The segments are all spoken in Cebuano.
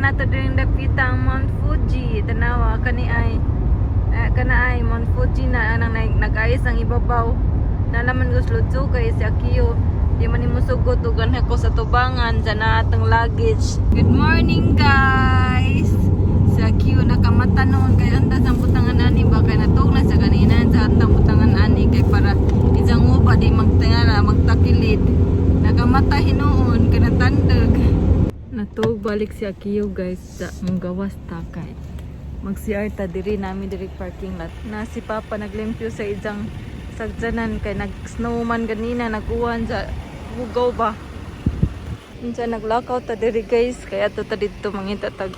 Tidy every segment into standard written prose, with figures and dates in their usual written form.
Nato diri dapita ang Mount Fuji. Tanawa kani ay kana ay Mount Fuji na anang nag-ayos ang ibabaw. Nalaman ko sludso kay si Akio. Di man nimo sugot ug ko sa tubangan sa na atong luggage. Good morning, guys. Si Akio nakamata noon kay andas ang butangan ani ba kay natug na sa ganina sa antang butangan ani kay para isang uba di magtingala magtakilid. Nakamata hinuon kay natandog. Natug balik si Akio, guys, sa mong ta kay mag CR ta diri nami diri parking lot. Na si Papa naglimpyo sa isang sagjanan kay nag snowman ganina, naguwan sa hugaw ba. Unsa naglakaw ta diri, guys, kaya to ta didto mangita tag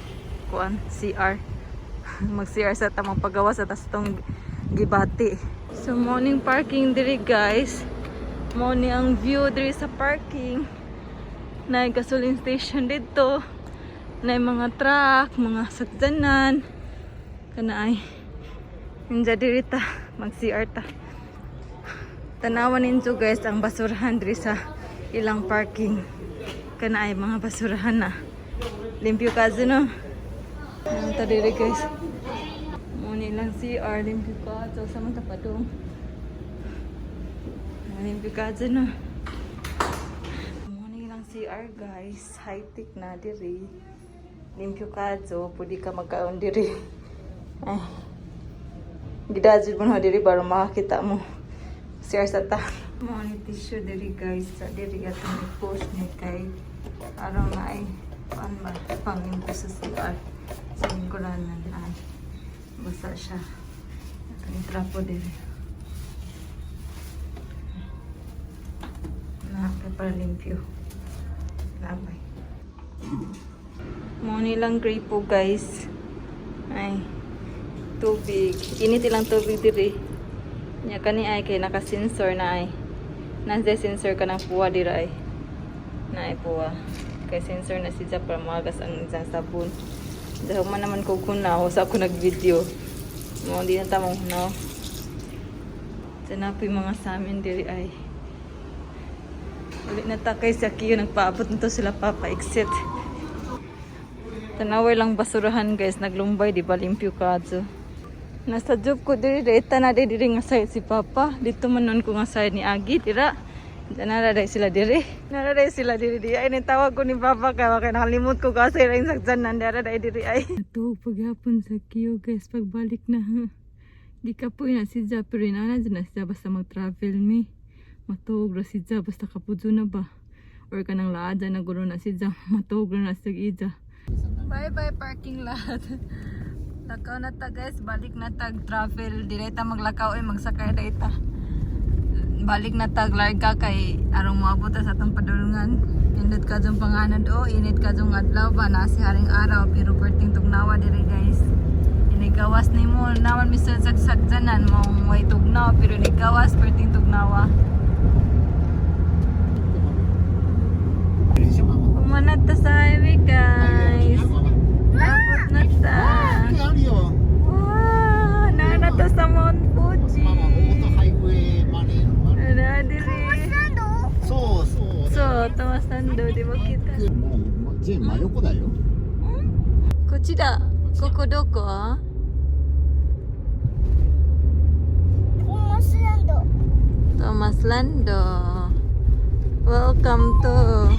kuan CR. Mag CR sa tamang pagawa sa tas tong gibati. So morning parking diri, guys. Mo ni ang view diri sa parking. Na gasoline station dito. Na mga truck, mga sakyanan. Kana ay ninja diri ta mag CR ta. Tanawan ninyo, guys, ang basurahan diri sa ilang parking. Kana ay mga basurahan na. Limpyo ka no. Ano ta diri, guys? Mo ni lang CR, limpyo ka so sa man ta padung. Limpyo ka no. Mo ni lang CR, guys, high-tech na diri. Limpyo ka so pwede ka magkaon diri. Ay. Gidajud mo na diri para makakita mo. CR sa ta. Mo ni tissue diri, guys, sa diri atong i-post ni kay aron na ay paan ba pang-limpyo sa CR. Sa lingkuranan ay basa siya. Atong trapo diri. Na kay para limpyo. Labay. Mo ni lang gripo, guys. Ay tubig. Init ilang tubig diri. Nya kani ay kay naka-sensor na ay. Nasa sensor ka ng puwa dira ay. Na ay puwa. Kay sensor na siya para magas ang isang sabon. Dahil man naman ko kunaw sa ako nag-video. Mo di na tamong hunaw. Sana po yung mga sa amin diri ay. Uli na ta kay sa Kiyo, nagpaabot na to sila Papa exit. Tanaway lang basurahan, guys, naglumbay di ba limpyo kadto. Nasa job ko diri dita na diri nga side si Papa. Dito man nun ko nga side ni Agi dira. Nara dai sila diri. Nara dai sila diri di ay nitawag ko ni Papa kay kay nakalimot ko kasi ra yung sakyanan dara dai diri ay. Ato paghapon sa Kiyo, guys, pagbalik na. Gikapoy na si Ja pero inana dyan na siya basta mag-travel mi. Matuog ra si Ja basta kapudyo na ba. Or kanang laada na guro na si Ja matuog ra na siya ija. Bye bye, parking lot. Lakaw na ta, guys, balik na tag travel. Direkta maglakaw ay magsakay na ita. Balik na tag larga kay arong moabot ta sa atong padulngan. Indot ka dong panganad o init ka dong adlaw ba na si haring araw pero perting tugnawa diri, guys. Inigawas nimo naman mi sa sagsagjanan mong way tugnaw pero inigawas perting tugnawa. Umanat ta sa highway, guys. Abot na ta. あるよ。 Wow, naa ta sa Mount Fuji. ママオートハイウェイマネーのある。 Ana diri. そうそう。 So, Thomas Sando, di mo kita. もうジェーン真横だよ。こっちだ。ここどこ？トマスランド。 Thomas Lando. Welcome to.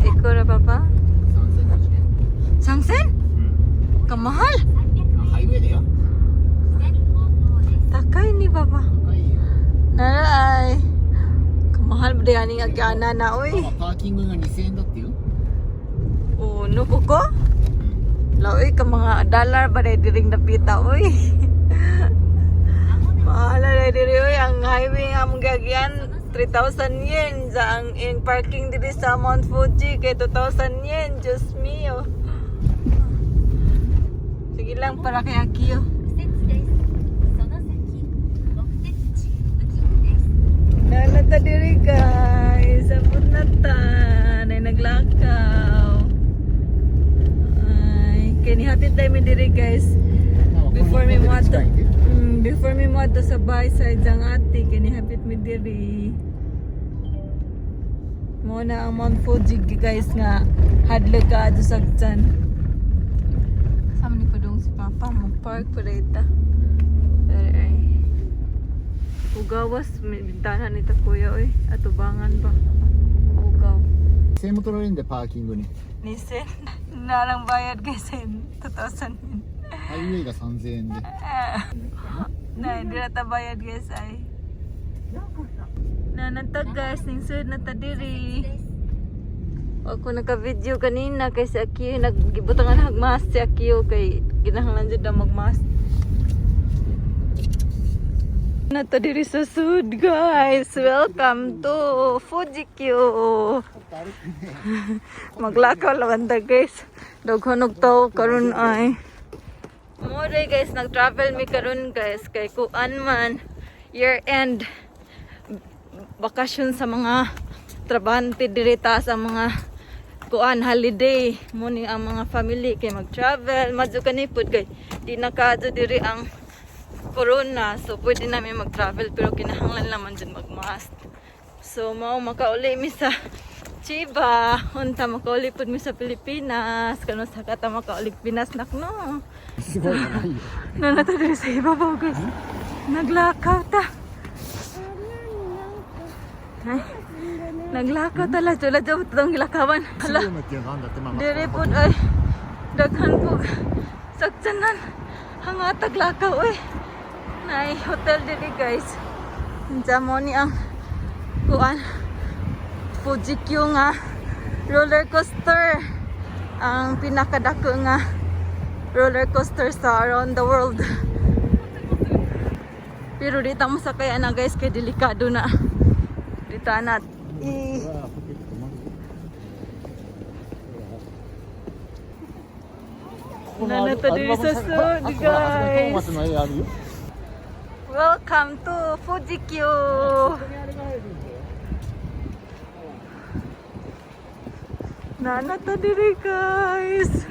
Ikura, Papa? 3050円。 Sangsen? Kamahal. ハイウェイだよ。 Takay ni Papa. 高いよ。 Nara ay. Kamahal ba di aning agyana na マ oy? マパーキングが2000円だってよ。 Oh, no ko? Laoy ka mga dollar ba dahil diring napita oy. Mahal na diri oy ang highway nga among gagyan 3,000 yen sa ang in parking diri sa Mount Fuji kay 2,000 yen. Diyos mio. Sige lang para kay Akio. Nana ta diri, guys. Abot na ta. Nay naglakaw. Ay, kay nihatid tayo mi diri, guys. ママ Before mi この moadto. 近いんで Before mi moadto sa bahay sa Jang ate, kay nihapit mi diri. Mo na ang Mount Fuji, guys, nga hadlok ka adto sa tiyan. Sama ni padung si Papa mo park pa ita. Ay, ay. Ugawas may bintana ni ta kuya oy. Atubangan ba? Ugaw. 2000円も取られるんだよ、パーキングに。 Nisin na lang bayad, guys, 2,000. ハイウェイが3000円で。 Na, hindi na ta bayad, guys, ay. Nanantag, guys, ning sud na ta diri. Ako naka-video kanina kay si Akio naggibutangan hag mask si Akio kay kinahanglan jud na mag-mask. Na ta diri sa sud, guys. Welcome to Fujikyu. Maglakaw lang ta, guys. Daghan og tao karon ay. More, guys, nag-travel mi karon, guys, kay kuan man year end bakasyon sa mga trabahante diri taas ang mga kuan holiday mo ni ang mga family kay mag-travel madyo kani pud kay di na kaadto diri ang corona, so pwede namin mag-travel pero kinahanglan naman dyan mag-mask. So mao makauli mi sa Chiba, unta makauli pud mi sa Pilipinas kano sa kata makauli Pinas nak no. すごいのないよ。 Nanata diri sa ibabaw, guys. Naglakaw ta. Ay, naglakaw ta la jula jula tong gilakawan. ス Hala. ルームっていうのがあるんだって、ママ。 Dire pod ay daghan po saksanan hangatag lakaw oy. Nay hotel diri, guys. Unsa mo ni ang kuan Fuji-Q nga roller coaster, ang pinakadako nga roller coaster sa around the world. Pero di ta mo sakay ana, guys, kay delikado na. Di ta na i うわポケットマジで。 Nanata diri sa sud, あほらあそこにトーマ guys. スの絵あるよ。 Welcome to Fuji-Q. Nanata diri, guys.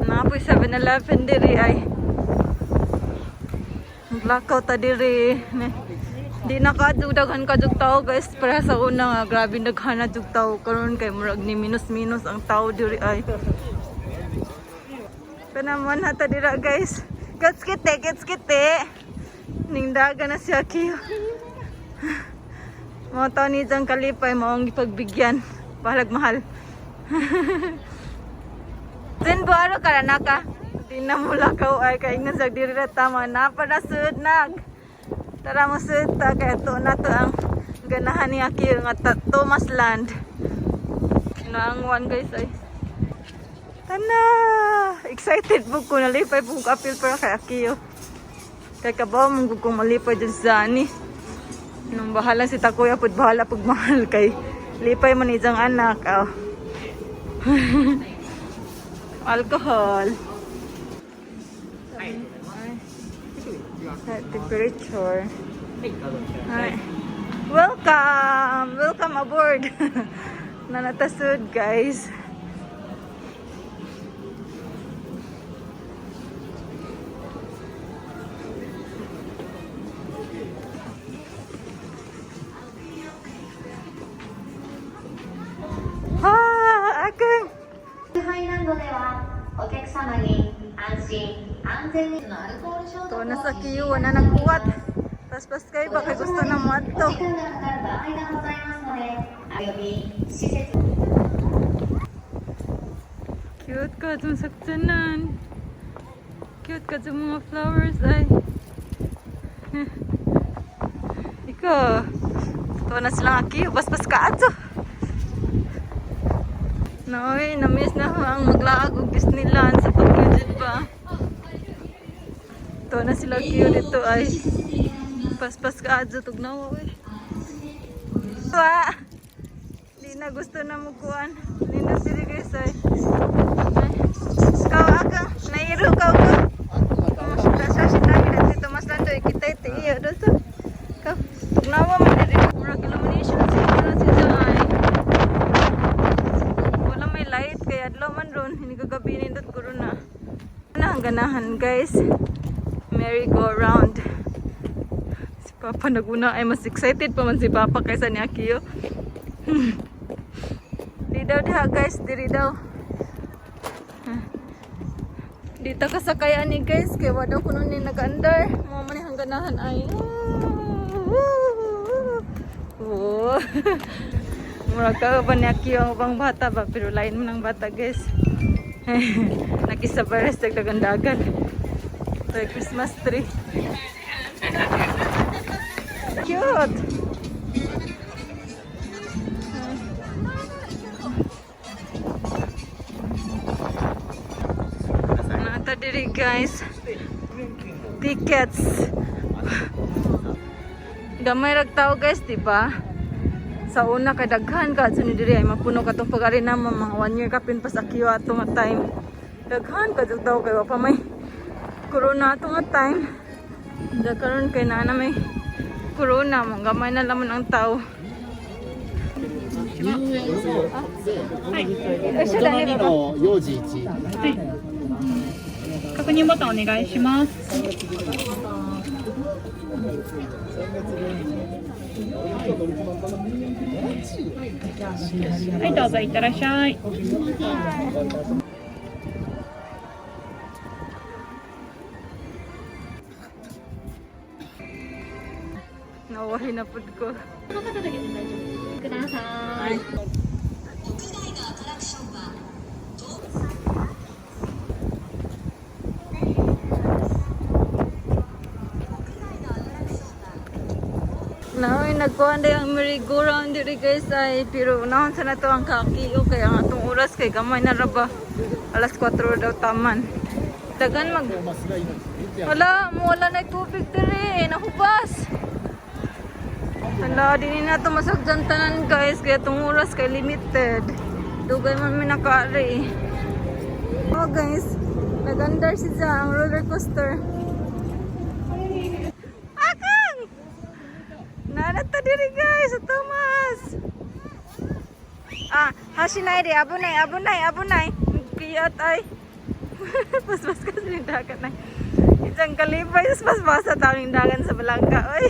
Napoy 7-Eleven diri ay. Maglakaw ta diri. Di na ka daghan ka jug tao, guys, para sa una nga grabe daghan na jug tao karon kay murag ni minus minus ang tao diri ay. Panaman hata dira, guys. Gets kite, gets kite. Ningdaga na siya kiyo. Mga tao ni Jang Kalipay, maong ipagbigyan. Bahalag mahal. Din buaro ka na ka. Di na mula ka ay kay nga sa diri ra tama na para sud nag. Tara mo sud ta kay to na to ang ganahan ni Akio nga Thomas Land. Naangwan, guys, ay. Tana! Excited po ko nalipay po ko apil para kay Akio. Kay kabaw mong kung malipay dyan sa ani. Nung bahala si Takuya pud bahala pag mahal kay lipay man ijang anak. Oh. Alcohol. Ay. Temperature. Ay. Welcome! Welcome aboard! Nanatasud, guys. Ah, akang! ハイランドではお客様に安心安全にのアルコール消毒 Ito を na sa 実施 queue, wala na nagkuwat. Paspas kayo, baka gusto na mo お ato. 時間がかかる場合がございますのでおよび施設 Cute ka itong saksanan. Cute ka itong mga flowers ay. Ikaw. Ito na silang akiyo. Paspas ka ato. Noy, na-miss na ko ang maglaag og Disneyland sa pag pa. Ito na sila kiyo dito ay. Paspas ka adto tugnaw oy. Wa. Di na gusto na mo kuan. Nindot diri, guys, ay. Kau akang nairo kau ko. Rasa si tayo na dito mas lando ikita iti iyo doon. Kau tugnawa man diri murag illumination sa si ay. Wala may light kay adlaw man ron hindi kagabi nindot guro na. Na ang ganahan, guys. Merry go round. Si Papa naguna ay mas excited pa man si Papa kaysa ni Akio. Di daw diha guys, diri daw. Dito ka sakay ani guys, kay wa daw kuno ni nag-andar. Mo man ni ganahan ay. Oh. Murag ka ba ni Akio ang ubang bata ba, pero lain man ang bata guys. Nakisabay ra sa dagan-dagan. Ito ay Christmas tree. Cute! Nata diri guys. Tickets. Gamay rag tao guys, di ba? Sa una kay daghan ka sa ni diri ay mapuno katong pag-ari na mga 1 year kapin pa sa Akiyo ato nga time. Daghan ka jud tao kay wa pa may corona ato nga time. Da karon kay naa na may corona mo gamay na laman ang tao. 大人2の幼児1。確認ボタンお願いします。はい、どうぞいってらっしゃい。 Nawahi na pud ko. ください。 Naoy nagkuhan day ang merry-go-round diri guys ay pero unahon sa nato ang kaki o kay ang atong oras kay gamay na ra ba, alas 4 daw taman. Dagan mag トーマスが命見てや Wala, mo wala na tubig diri, nahubas. Hala, di ni nato masagdan tanan guys kaya atong oras kay limited. Dugay man mi nakaari. Oh guys, nagandar si siya ang roller coaster. Akang! Narata diri guys, sa Thomas. Ah, hasinay di, abunay, abunay, abunay. Kiyat ay. Paspas ka sa dagat na. Isang kalipay, paspas sa tawing dagan sa balangka. Oy.